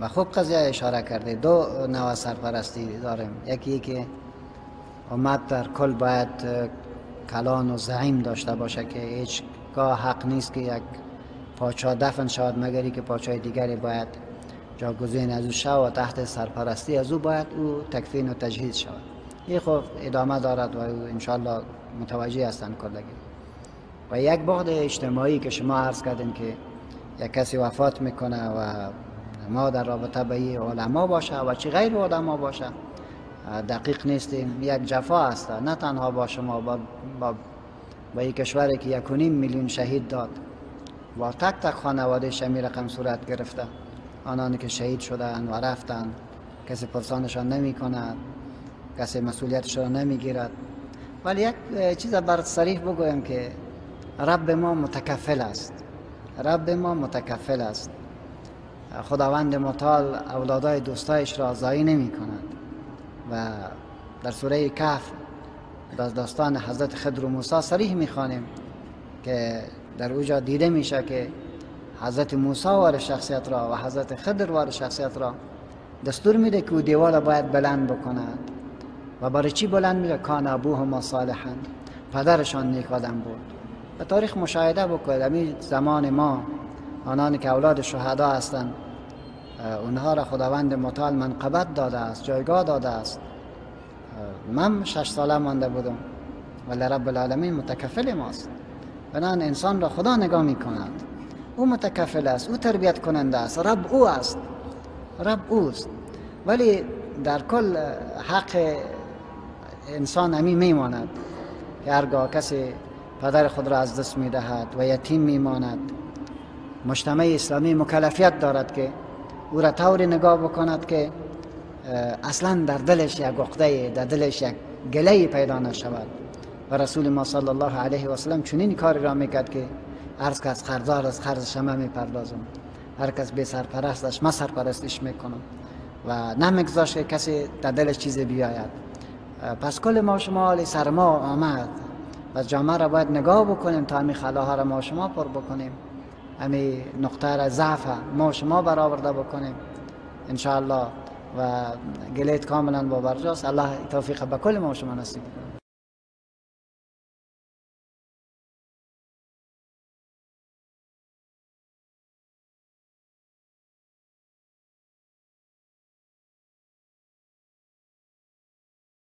و خوب قضیه اشاره کرده. دو نوع سرپرستی داریم. یکی که امت در کل باید کلان و زعیم داشته باشه که هیچگاه حق نیست که یک پادشاه دفن شود مگری که پادشاه دیگری باید جاگزین از او شود و تحت سرپرستی از او باید او تکفین و تجهیز شود. این خب ادامه دارد و انشالله متوجه هستند کلگی. و یک بعد اجتماعی که شما عرض کردین که یک کسی وفات میکنه و ما در رابطه به این علما باشه و چه غیر علما باشه دقیق نیستیم، یک جفا است، نه تنها با شما، با یک کشوری که 1.5 میلیون شهید داد، با تک تک خانواده شمی رقم صورت گرفته، آنانی که شهید شدن و رفتن کسی پرسانشان نمی کند، کسی مسئولیتش را نمی گیرد. ولی یک چیز بر صریح بگویم که رب ما متکفل است، رب ما متکفل است. خداوند متعال اولادای دوستایش را ضایع نمی کند و در سوره کهف در داستان حضرت خضر و موسی صریح می خوانیم که در اوجا دیده میشه که حضرت موسی وار شخصیت را و حضرت خضر وار شخصیت را دستور میده که او دیوار باید بلند بکند. و برای چی بلند میده؟ کان ابوهما صالحا، پدرشان نیک آدم بود. به تاریخ مشاهده بکنید، همین زمان ما آنانی که اولاد شهدا هستند اونها را خداوند متعال منقبت داده است، جایگاه داده است. من 6 ساله مانده بودم ولی رب العالمین متکفل ماست. بنابراین انسان را خدا نگاه میکند، او متکفل است، او تربیت کننده است، رب او است، رب اوست. ولی در کل حق انسان همی میماند که هرگاه کسی پدر خود را از دست میدهد و یتیم میماند، مجتمع اسلامی مکلفیت دارد که او را طوری نگاه بکند که اصلا در دلش یک عقده، در دلش یک گله پیدا نشود. و رسول ما صلی الله علیه و سلم چنین کاری را میکرد که هر کس قرضدار از قرضش من میپردازم، هر کس بی سرپرستش من سرپرستش میکنم و نمیگذاشت که کسی در دلش چیزی بیاید. پس کل ما شما حال سر ما آمد و جامعه را باید نگاه بکنیم تا همین خلاها را ما شما پر بکنیم، همین نقطه را ضعف ما شما برآورده بکنیم انشاءالله. و گلیت کاملا با برجاست. الله توفیق به کل ما شما نصیب کنه.